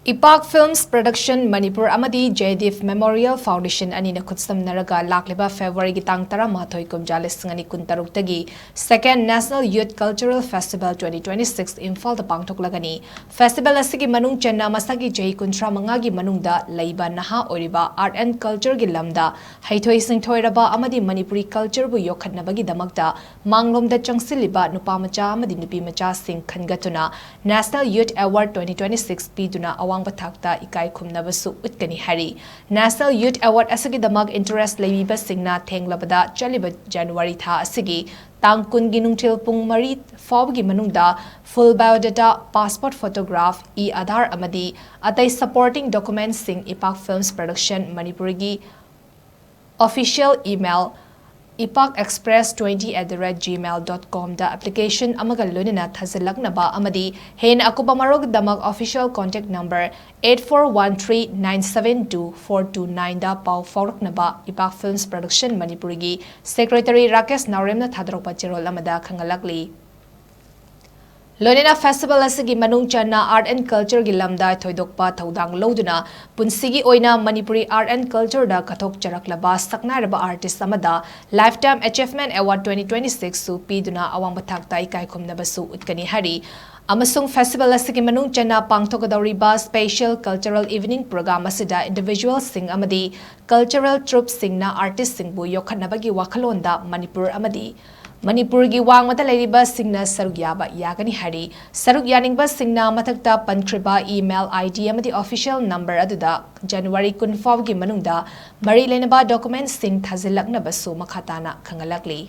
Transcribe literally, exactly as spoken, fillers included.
ꯏꯄꯥꯛ Films Production Manipur ꯑꯃꯗꯤ ꯖꯦꯗꯤꯐ Memorial Foundation ꯑꯅꯤꯅ ꯈꯨꯠꯁꯝꯅꯔꯒ ꯂꯥꯛꯂꯤꯕ ꯐꯦꯕ꯭ꯔꯨꯋꯥꯔꯤꯒꯤ ꯇꯥꯡ ꯇꯔꯥꯃꯥꯊꯣꯏ, ꯀꯨꯝꯖꯥ ꯂꯤꯁꯤꯡ ꯑꯅꯤ ꯀꯨꯟꯇꯔꯨꯛꯇꯒꯤ Second National Youth Cultural Festival twenty twenty-six ꯏꯝꯐꯥꯜꯗ ꯄꯥꯡꯊꯣꯛꯂꯒꯅꯤ꯫ Festival ꯑꯁꯤꯒꯤ ꯃꯅꯨꯡ ꯆꯟꯅ ꯃꯁꯥꯒꯤ ꯆꯍꯤ ꯀꯨꯟꯊ꯭ꯔꯥ ꯃꯉꯥꯒꯤ ꯃꯅꯨꯡꯗ ꯂꯩꯕ ꯅꯍꯥ ꯑꯣꯏꯔꯤꯕ art and cultureꯒꯤ ꯂꯝꯗ ꯍꯩꯊꯣꯏ ꯁꯤꯡꯊꯣꯏꯔꯕ ꯑꯃꯗꯤ ꯃꯅꯤꯄꯨꯔꯤ cultureꯕꯨ ꯌꯣꯛꯈꯠꯅꯕꯒꯤꯗꯃꯛꯇ ꯃꯥꯡꯂꯣꯝꯗ ꯆꯪꯁꯤꯜꯂꯤꯕ ꯅꯨꯄꯥ ꯃꯆꯥ ꯑꯃꯗꯤ ꯅꯨꯄꯤ ꯃꯆꯥꯁꯤꯡ ꯈꯟꯒꯠꯇꯨꯅ National Youth Award twenty twenty-six ꯄꯤꯗꯨꯅ ꯑꯋꯥꯡꯕ ꯊꯥꯛꯇ ꯏꯀꯥꯏ ꯈꯨꯝꯅꯕꯁꯨ ꯎꯠꯀꯅꯤ ꯍꯥꯏꯔꯤ꯫ National Youth Award ꯑꯁꯤꯒꯤꯗꯃꯛ interest ꯂꯩꯕꯤꯕꯁꯤꯡꯅ ꯊꯦꯡꯂꯕꯗ ꯆꯠꯂꯤꯕ ꯖꯅꯋꯥꯔꯤ ꯊꯥ ꯑꯁꯤꯒꯤ ꯇꯥꯡ ꯀꯨꯟꯒꯤ ꯅꯨꯡꯊꯤꯜ ꯄꯨꯡ ꯃꯔꯤ ꯐꯥꯎꯕꯒꯤ ꯃꯅꯨꯡꯗ full biodata, passport photograph, e-Aadhaar ꯑꯃꯗꯤ ꯑꯇꯩ supporting documentsꯁꯤꯡ ꯏꯄꯥꯛ Films Production ꯃꯅꯤꯄꯨꯔꯒꯤ official email ipak express twenty at the rate gmail dot comꯗ application ꯑꯃꯒ ꯂꯣꯏꯅꯅ ꯊꯥꯖꯤꯜꯂꯛꯅꯕ ꯑꯃꯗꯤ ꯍꯦꯟꯅ ꯑꯀꯨꯞꯄ ꯃꯔꯣꯜꯒꯤꯗꯃꯛ official contact number eight four one three nine seven two four two nineꯗ ꯄꯥꯎ ꯐꯥꯎꯔꯛꯅꯕ ꯏꯄꯥꯛ Films Production ꯃꯅꯤꯄꯨꯔꯒꯤ secretary ꯔꯥꯀꯦꯁ ꯅꯥꯎꯔꯦꯝꯅ ꯊꯥꯗꯣꯔꯛꯄ ꯆꯦꯔꯣꯜ ꯑꯃꯗ ꯈꯪꯍꯜꯂꯛꯂꯤ꯫ ꯂꯣꯏꯅꯅ festival ꯑꯁꯤꯒꯤ ꯃꯅꯨꯡ ꯆꯟꯅ art and cultureꯒꯤ ꯂꯝꯗ ꯊꯣꯏꯗꯣꯛꯄ ꯊꯧꯗꯥꯡ ꯂꯧꯗꯨꯅ ꯄꯨꯟꯁꯤꯒꯤ ꯑꯣꯏꯅ ꯃꯅꯤꯄꯨꯔꯤ art and cultureꯗ ꯀꯠꯊꯣꯛꯆꯔꯛꯂꯕ ꯁꯛꯅꯥꯏꯔꯕ artist ꯑꯃꯗ Lifetime Achievement Award twenty twenty-sixꯁꯨ ꯄꯤꯗꯨꯅ ꯑꯋꯥꯡꯕ ꯊꯥꯛꯇ ꯏꯀꯥꯏ ꯈꯨꯝꯅꯕꯁꯨ ꯎꯠꯀꯅꯤ ꯍꯥꯏꯔꯤ꯫ ꯑꯃꯁꯨꯡ festival ꯑꯁꯤꯒꯤ ꯃꯅꯨꯡ ꯆꯟꯅ ꯄꯥꯡꯊꯣꯛꯀꯗꯧꯔꯤꯕ special cultural evening program ꯑꯁꯤꯗ individualꯁꯤꯡ ꯑꯃꯗꯤ cultural troupeꯁꯤꯡꯅ artistꯁꯤꯡꯕꯨ ꯌꯣꯛꯈꯠꯅꯕꯒꯤ ꯋꯥꯈꯜꯂꯣꯟꯗ ꯃꯅꯤꯄꯨꯔ ꯑꯃꯗꯤ ꯃꯅꯤꯄꯨꯔꯒꯤ ꯋꯥꯡꯃꯗ ꯂꯩꯔꯤꯕꯁꯤꯡꯅ ꯁꯔꯨꯛ ꯌꯥꯕ ꯌꯥꯒꯅꯤ ꯍꯥꯏꯔꯤ꯫ ꯁꯔꯨꯛ ꯌꯥꯅꯤꯡꯕꯁꯤꯡꯅ ꯃꯊꯛꯇ ꯄꯟꯈ꯭ꯔꯤꯕ email ID ꯑꯃꯗꯤ official number ꯑꯗꯨꯗ ꯖꯅꯋꯥꯔꯤ ꯀꯨꯟ ꯐꯥꯎꯕꯒꯤ ꯃꯅꯨꯡꯗ ꯃꯔꯤ ꯂꯩꯅꯕ documentsꯁꯤꯡ ꯊꯥꯖꯤꯜꯂꯛꯅꯕꯁꯨ ꯃꯈꯥ ꯇꯥꯅ ꯈꯪꯍꯜꯂꯛꯂꯤ꯫